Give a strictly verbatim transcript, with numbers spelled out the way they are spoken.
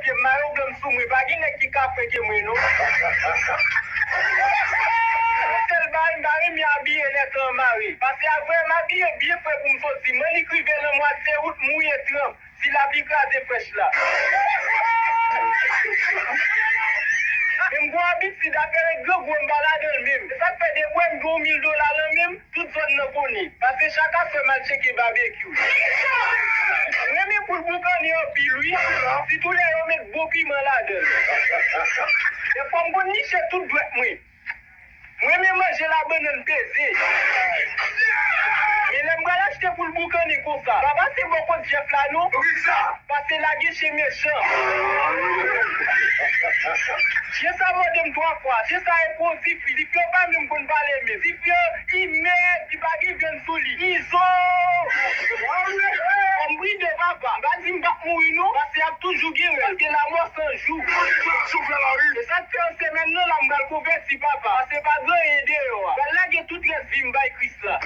Ke m mare yon granm sou mwen, pa gen nèg ki ka frenke mwen, non. Yon sèl bagay, m pa renmen abiye lè tan an mare. Pase apre, m abiye byen fre pou m soti. Mwen, li k rive nan mwa de se wout, m mouye tranp. Si lapli kraze frèch la. Men m gon abitid, afè rèd grangou an, m pa ladan l menm. Se sa k fè depi w wè m gen yon mil dola nan men m, tout zòn nan konnen. Pase chak aswè m al tcheke babekyou. M renmen poul boukannen anpil wi. Sitou lè yo met bon piman ladan l. Dèfwa m konn niche tout dwèt mwen. M renmen manje labannann peze. Men lè m pral achte poul boukannen konsa, pa pase bò kot Jeff la non. Pase lage chen mechan. Chen sa mòde m twa fwa. Chen sa enpozif. Zifyo pa menm konn pale men. Zifyo imè, li pa gen vyann sou li. Izo! Kòm bride papa. M pa di m p ap mouri non. Pase ap toujou gen rèl. Pase lamò san jou. E sa k fè an semèn nan la m pral konvèti papa. Pase pa gen anyen deyò a. Pral lage tout rès vi m bay Kris la.